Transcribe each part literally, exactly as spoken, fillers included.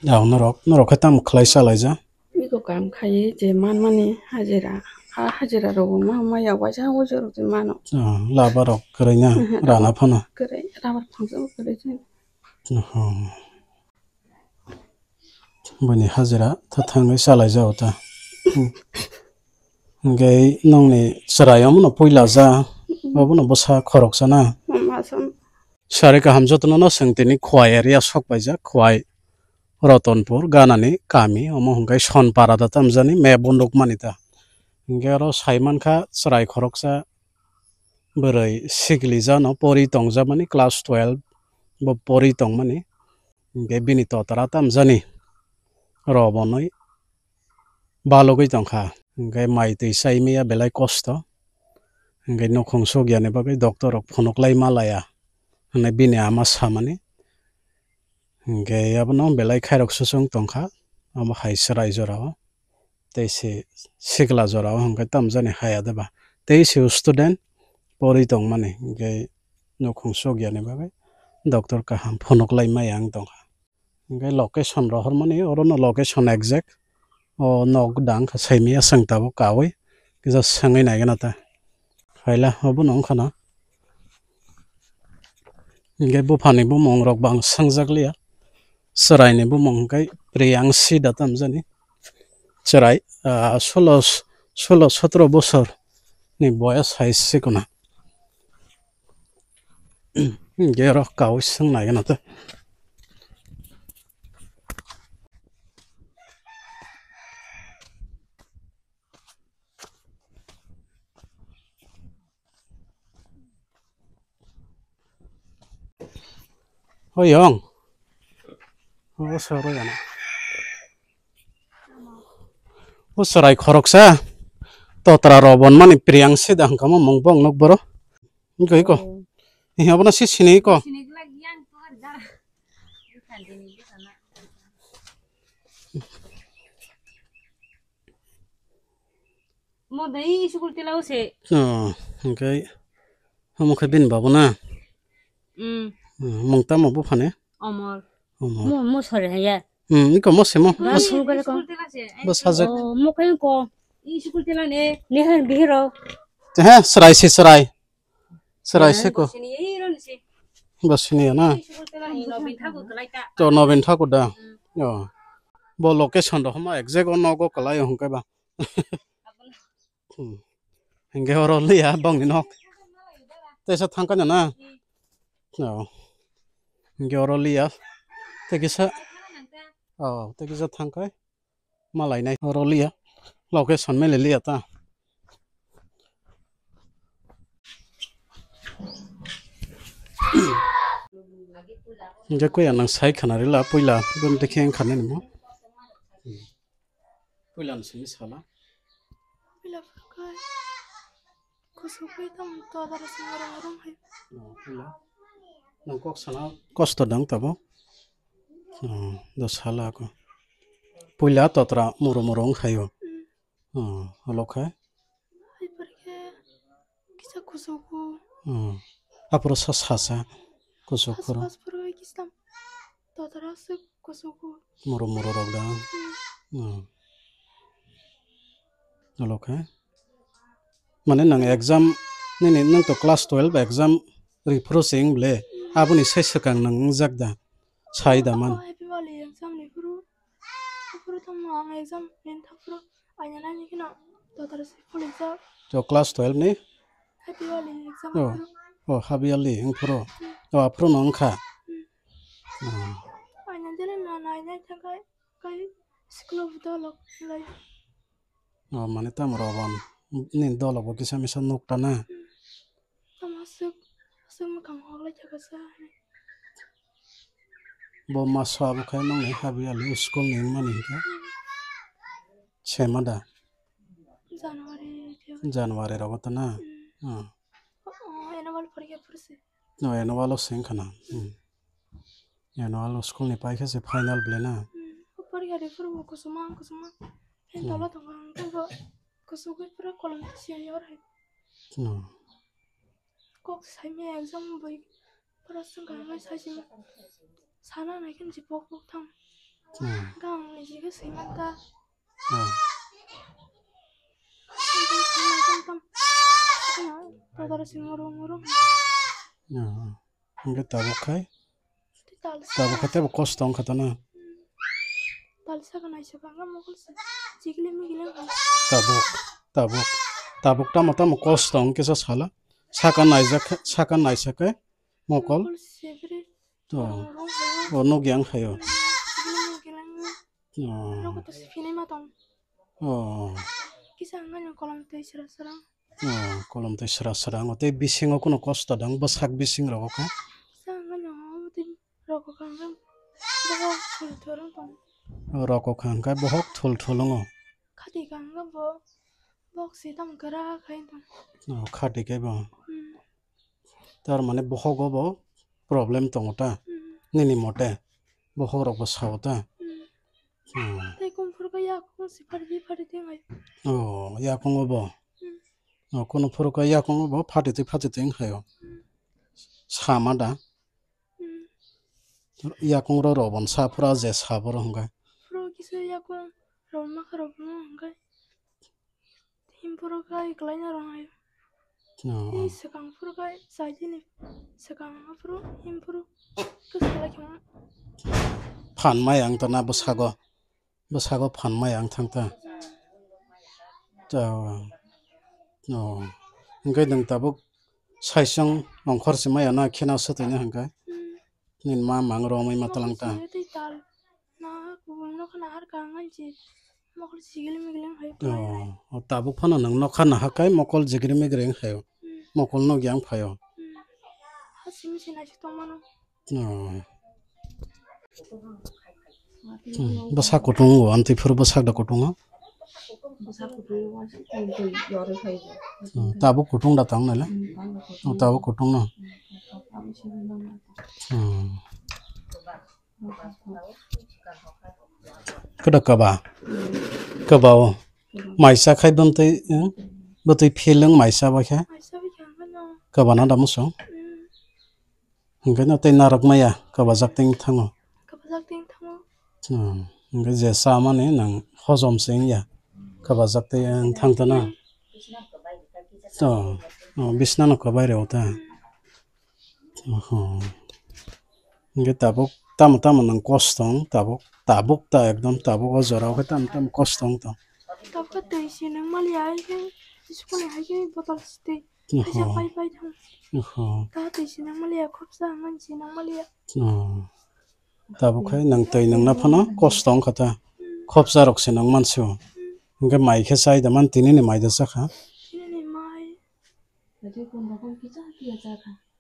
Ang norok, norok khe tamo khlai chalaija? Biko kam khai je manmani hajira, ha hajira rok ma maya waisa waisa rok je mano. Ah, laba rok kwrwi na, mhm, rana phano. Kwrwi, rabar phangsa kwrwi je. Oho. Bini hajira ta thangwi chalaijao ta. Hingke nongni chwrai omono puila ja, obono bwsa khoroksa na. Mama sam. Sari kaham jotono no swng tini Khowai area sok paijak, Khowai Rotonpur ganani kami, omo hwnkhe Sonpara da tamjani map o nukmani ta. Hingke oro saimankha chwrai khoroksa bwrwi sikli jano pori tongjakmani class twelve bo pori tongmani. Hingke bini totra tamjani robonwi balugwi tongkha. Hingke mai twi chai maya belai kosto. Hingke nukhung sukya ni bagwi doctor rok phunuk lai ma laya hwnwi bini ama samani. Hingke abono belai khairok susung tongkha. Abo hai chwrai jorao tei se sikla jorao hingke tamjani haya deba. Tei se student pori tongmani hingke nukhung sukya ni bagwi doctor kaham phunuk lai maya wng tongkha. Hingke location rohormani, orono location exact. O nok dang kha saimaya chwng tabuk kaui kisa swngwi naigwna ta. Phaila obono wngkha na. Hingke buphani bumung rok bang swngjak liya. Chwraini bumung hingke Priyanshi da tamjani. Chwrai, ah, solo, solo sotro bosor ni boyas hai sikona. Hingke oro kaui swng naigwna ta. Oyong. Obo soro yana. O chwrai khoroksa. Totra robon mani Priyanshi da hwnkha mo mung bong nuk boro. Iko, iko. Oh. Eh, abono si sini iko. Sini glak yang tuh harga. Bukan ini, bukan, nak. Mo dai school tila use. Oh, okay. Omo khe bini babo na? Mm. Hmm, mung tamo buphani? Omor. Omor. Mo, mo sore ya. Hmm, iko mo se mo. Ba school kare ko. School tila se. Ba sajak. Oh, mo khe ko. I school tila ne. Ne han bihiro. He, chwrai se chwrai. Chwrai se ko. Bo sini ye ron se. Bo sini ya na. I school tila ni Nobin Thakur kalai ta. To Nobin Thakur da. Hmm. Oh. Bo location do ma exact o nogo kalai hwnkhe ba. Hmm. Hingke oro liya bongni nok. Teisa thangkha na na. Oh. Hingke oro liya. Tekisa. Oh, tekisa thangkha. Malai nai oro liya. Location mele liya ta. Hingke kuya nang sai khana rila puila bini dekhe khana nimo. Puila ni simi sala. Puila phuru kai. Kusuk kai tam to adara sing rong rong hai. Oh, puila. Nang kok sana kosto dang tabo. Oh, do sala ko. Puila totra muro muro wng khayo. Mm. Oh, alo khe. Hai pore khe kisa kusugo. Hmm. Aphuru sa sasa kusuk phuru. Pas phuru hai kisam. Totara se kusugo. Muru muru rok da. Hmm. Hmm. Alo khe. Mane nang exam nini nang to class twelve exam ri phuru se wng ble. Aboni sai swkang nang wngjak da. Sai da man. Happy Valley exam ni phuru. Phuru tamo ang exam rin tha phuru. Aina nani kheno totara se pholijak. To class twelve ni? Happy Valley exam Oh. Phuru. Oh, Habiali wng phuru. Hmm. Oh, aphuru no wngkha. Hmm. Hmm. Aina jene na nai nai thangkai kai school of the lok lai. Oh, mane tamo rogon ni dolo bo kisa misa nuk ta na. Hmm. Tamo aswk, aswk mwkhang hok lai thaka sa. Bo maso abo khe nongni Habiali school ni wngmani hinkhe. Sema da? January, February. January rogo to na? Hmm. Hmm. Oh, oh, annual porikha phuru se. No, annual o se wngkha na. Hmm. Annual o school ni paikha se final ble na? Hmm. O porikha ri phuru bo kusuma, kusuma. Phen Hmm. Tolo tongo ang tei bo kusugwi pura kolom senior hai. Hmm. Kok saimaya exam bai pura swngkha hwnwi saisima. Sana naikhe je pok pok thang. Hmm. Hwnkhe ang niji khe swi man kha. Hmm. Hwnkhe swi man kha tam. Hwnkhe ang totaro swi moro moro. Hmm. Hwnkhe tabuk khai? Tei tal sa. Tabuk khai teibo kosto wngkha ta na? Hmm. Tal saka naisaka hwnkhe mokol se chikli mikli wngkha. Tabuk, tabuk, tabuk tamo tamo kosto wngkhe sa sala? Saka naijak khe, saka naisa khe mokol? Mokol se bwrwi. To. Rong rong khaio. O nukya wngkhaio. Chikli mikli wngkha. Oh. Aro kotor se phinai ma tong. Oh. Kisa hwnkhai no kolom twi sra sra. Oh, kolom twi sra sra wngo. Tei bisingo kuno kosto dang, bwsak bising rogo kha? Kisa hwnkhai no omo twi rogo kha hwnkhai bohok thul thul wng tong. Oh, rogo kha hwnkhai bohok thul thul wngo. Khati kha hwnkhai bo, bohok se tamo kwrak khai tong. Oh, khati khe bo. Hmm. Tar mane bohogo bo problem tongo ta? Hmm. Nini mote bohok rok bo sao ta? Hmm. Hmm. Tei kung phuru khe yakung se phari di phari di wng hai. Oh, yakungo bo? Hmm. Oh, kuno phuru khe yakungo bo phati twi phati twi wng hai o. Hmm. Sama da? Hmm. Yakung ro robon sa phura je sa boro hwnkhai. Phuru kisa yakung robon ma kha robon hwnkhai. Himphuru khe kwlaina rwng hai. Oh. Tei swkang phuru khe saidini swkang aphuru himphuru kwswk lai khama. Phan mai ang tana bwsago, bwsago phan mai ang thang ta. Ta, oh. Hwnkhe nwng tabuk saisong ongkhor se maya na kheno swtwino hwnkhe. Hmm. Nini ma mang romwi ma talang ta. Tei tal. Na kubun no khna har ka ngai je. Mokol sigil migil hai. Oh, oh, tabuk phano nwng nokha naha kai mokol jigri migri wng khaio. Hmm. Mokol nokya wng phaio. Hmm. Ha simi sinai se tongmano. Oh. Hmm, bwsa kutung o, amtwi phuru bwsak da kutung o. Bwsa kutung o, tei yorwi phai. Hmm, tabuk kutung da tang nai le? Hmm, tabuk kutung. Oh, tabuk kutung no. Hmm, tabuk simi mangma. Hmm. Kwda kwba. Kwba o. Maisa khai bwntwi, eh? Bwtwi philwng maisa bai khe. Kwba na da muso. Hwnkhe no tei narwk maya kwbajak tei thango. Hmm. Hwnkhe je chamani nwng hojom se wngya. Kwbajak tei wng thang tana. To, oh, bisna no kwbai rw ta. Oho. Hingke tabuk tamo tamo nang kosto wng tabuk, tabuk ta ekdom tabuk o jora o khe tamo tamo kosto wng tong. Tabuk twi se nang maliya, hai khe school ni hai khe botol se twi. Oho. Kaisa pai pai thang. Oho. Ta twi se nang maliya, khopsa hwnmani se nang maliya. Oh. Tabuk hai nang twi nang na phano kosto wng kha ta. Hmm. Khopsa rok se nang man se o. Hmm. Hingke mai khe chai da man tini ni mai da cha kha. Tini ni mai.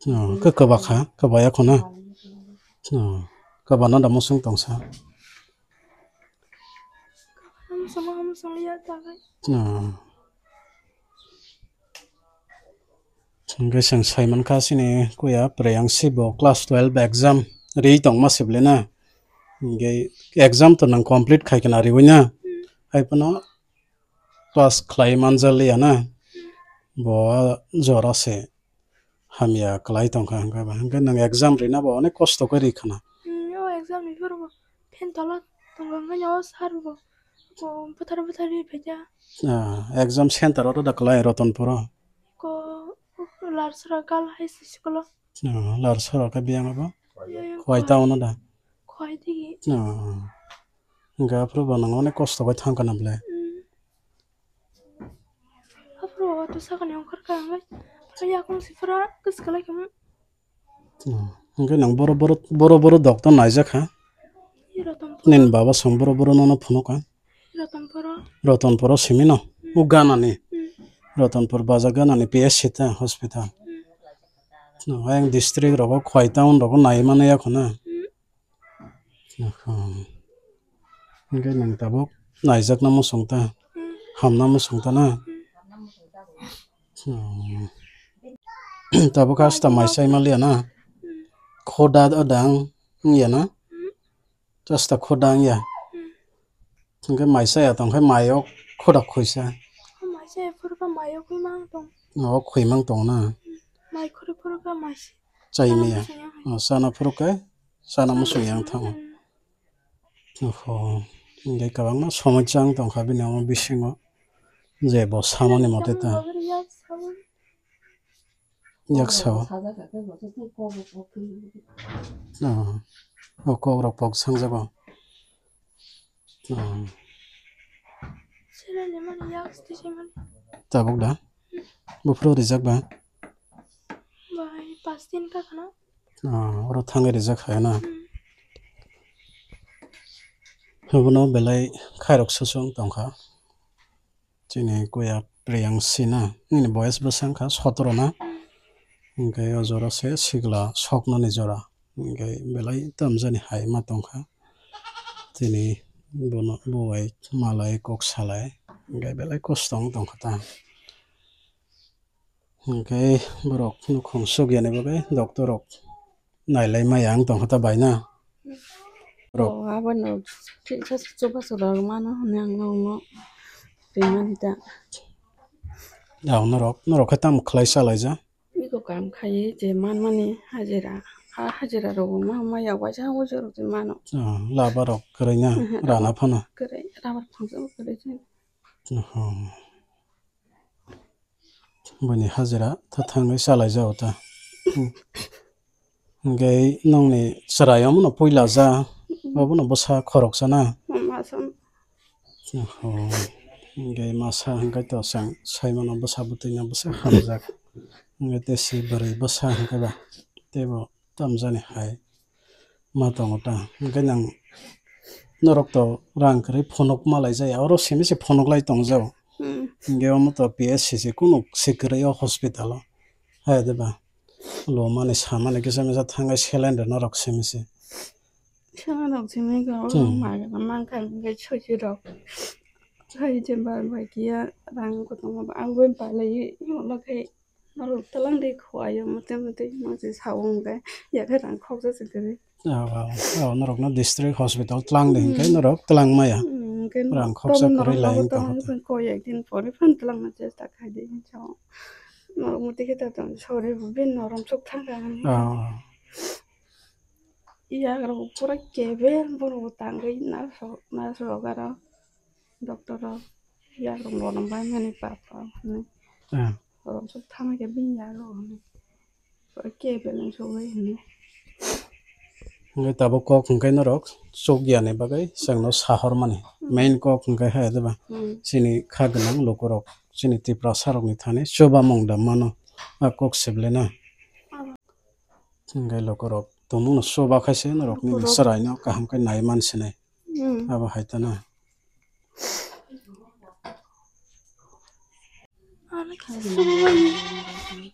Oh, khe kwba kha, kwbaya khuna. Oh, kwbano da musung tongsa. Oh. Hingke chwng sai mankha chini kuya Preyang si bo class twelve exam ri tongma se bwle na. Hingke exam to nang complete khai khna riwi na. Hai phano pass khlai manjak liya na, bo jora se hamya kwlai tongkha, hwnkhe ba hwnkhe nwng exam rina bo onek kosto khe ri khna. Hmm, o exam ni phuru bo phen tola tongo, hwnkhe o sir bo ko bwthar bwthar ri phaikha. Ah, exam center o da kwlai Ratanpur o? Ko Larsora Girls High School o. Ah, Larsora khe biyang abo? Biyang Khowai town o da? Khowai digi. Ah. Hingke aphuru bo nang onek kosto bai thang kana bwle. Hmm. Aphuru o to sakani ongkhor ka hingke. Yakung si pura kwswk lai kamo. Hmm. Hingke nang boro boro, boro boro doctor naijak ha? Ratanpur. Nini baba song boro boro nono phunuk ha? Ratanpur o. Ratanpur o simi no? Hmm. O ganani? Hmm. Ratanpur baja ganani P S C ta hospital. Hmm. No, ayang district rogo Khowai town rogo nai mano ya khuna. Hmm. Oho. Hingke nwng tabuk naijakna muchung ta, hamna muchung ta na? Hmm. Tabuk hasta mai sai maliya na? Khoda da wng ya na? Hasta khoda wng ya? Hingke mai saya tong khe mai o khoda khoisa. Mai saya phuru khe mai o khoi mang tong. O khoi mang tong na? Mai khoro phuru khe mai se. Chai maya. Sana muchung ya hai. O, sana phuru khe sana muchung yang thango. Hmm. Oho, hingke kwbangma somoi chang tongkha bini omo bisingo, je bo samani mote ta. Yak sao. Oh, o kok rok pok sangjago. Oh. Tabuk da? Buphuru rijak ba? Bai, pas din ka khana. Ah, oro thangwi rijak kha na. Hmm. Obono belai khairok susung tongkha. Chini kuya Priyangsina, nini boyes bwsang kha sotoro na. Hmm. Hingke o jora se sigla soknani jora. Hingke belai tamjani hai ma tongkha. Tini bono, bo bai malai kok salai. Hingke belai kosto wng tongkha ta. Hingke borok nukhung sukya ni bagwi doctor rok nailai maya wng tongkha ta bai na. Rok. Oh, abono chubachu rok mano hwnwi ang nokno rimani ta. Ao norok, norok khe tamo khlai chalaija? Iko kam khai je manmani hajira, ha hajira rok ma maya waisa waisa rok je mano. Ah, laba rok kwrwi na, mhm, rana phano. Kwrwi, raba phano kwrwi je. Oho. Buini hajira ta thangwi chalaijao ta. Hingke nongni chwrai omono puila ja, obono bwsa khoroksa na? Masa. Oho. Hingke masa hingke to chwng saimano bwsa bwtwino bwsa hamjak. Hingke tei si bwrwi bwsa hingke ba teibo tamjani hai. Ma tongo ta. Hingke nang norok to rang kwrwi phunuk ma lai jaya. Oro simi se phunuk lai tong jao. Hmm. Hingke omo to P S C se kunu se kwrwi o hospital o. Hai de ba. Lo mani sa mani kisa misa thangai saline rw norok simi se. Saline rok simi go. Hmm. Ma, ma kha hingke chochi rok. Chochi bar bai kiya rang ko tongo ba. Ang bai palai yo lo khai. Norok twlang de khuaio, mote mote mangsi sao hwnkhe, yakhe rang khoksa se kwrwi. Oh, oh, oh, norokno district hospital twlang de hwnkhe, hmm, norok twlang maya. Hmm, hwnkhe rang khoksa kwrwi lai wng tong kha. Koi ekdin pore phan twlangna chesta khai de sao. Norok mote khe ta tong sori bo bin norom sok thang kha hwnwi. Oh. Yagrok pura kebel borok bo tangwi nurse rok, nurse rok aro. Doctor rok yagrok norom bai mani papa hwnwi. Ah. Norom sok thangwi khe bini yagrok hwnwi. Pura kebel wng sogwi hwnwi. Hwnkhe tabuk kok hwnkhe norok chukya ni bagwi chwngno sahormani. Hmm. Main kok hwnkhe hai diba? Hmm. Chini kha gwnang lukurok, chini Tiprasa rokni thani chubamung da mano. A kok siblena. Hwnkhe lukurok tongmungno chuba khaise norok nini chwraino kaham khe nai man sinai. Hmm. Abo hai tano.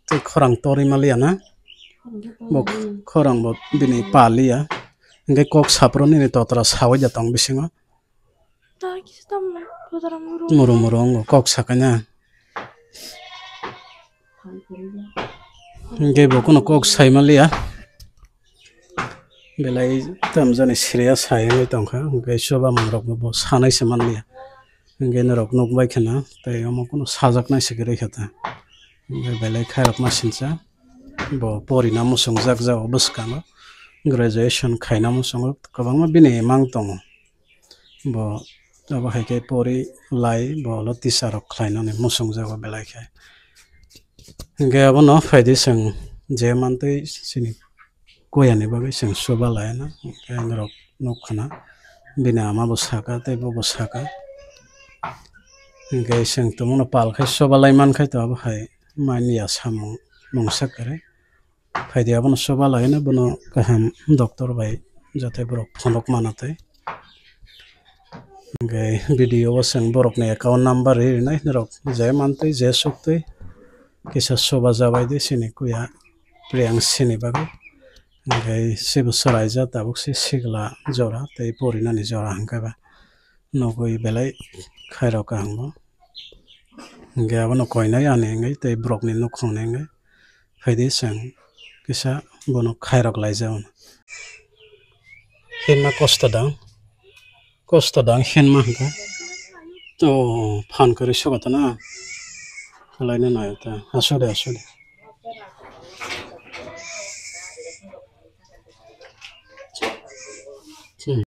Tei khorang torwi maliya na? Bo khorang bo bini paliya. Hwnkhe kok saphuru nini totra sawi da tong bisingo. Muru muru wngo kok sakaina. Hwnkhe bo kheno kok sai manliya. Belai tamjani serious sai wngwi tongkha. Hwnkhe chubamungrokbo bo sanai se manliya. Hwnkhe norok nukbai kheno tei omo kheno sajaknai se kwrwi kha ta. Hwnkhe belai khairokma sinsa. Bo porina muchungjak jao bwskango. Graduation khaina muchungo kwbangma bini mang tongo. Bo abo hai khe pori lai bo ulo teacher rok khlainani muchungjago belai khe. Hwnkhe abono phaidi chwng je mantwi chini kuya ni bagwi chwng chuba laina hwnkhe norok nukha na bini ama bo saka tei bo bo saka. Hwnkhe chwng tongmano pal khai chuba lai man khai to abo hai manya samung mungsa kwrwi. Phaidi abono chuba laina bono kaham doctor bai jate borok phunuk mano tei. Hwnkhe video o chwng borokni account number ri rinai norok je mantwi je suktwi kisa chuba jabai di chini kuya Priyangsini bagwi. Hwnkhe sibo chwraija tabuk se sigla jora tei porinani jora hwnkhe ba nugwi belai khairok kaham bo. Hwnkhe abono koinai ani hwnkhe tei borokni nukhungni hwnkhe. Phaidi chwng kisa bono khairok laijak. Hinma kosto dang, kosto dang hinma hwnkha. O phan kwrwi soba tana. Kalaina nayo ta. Asode, asode.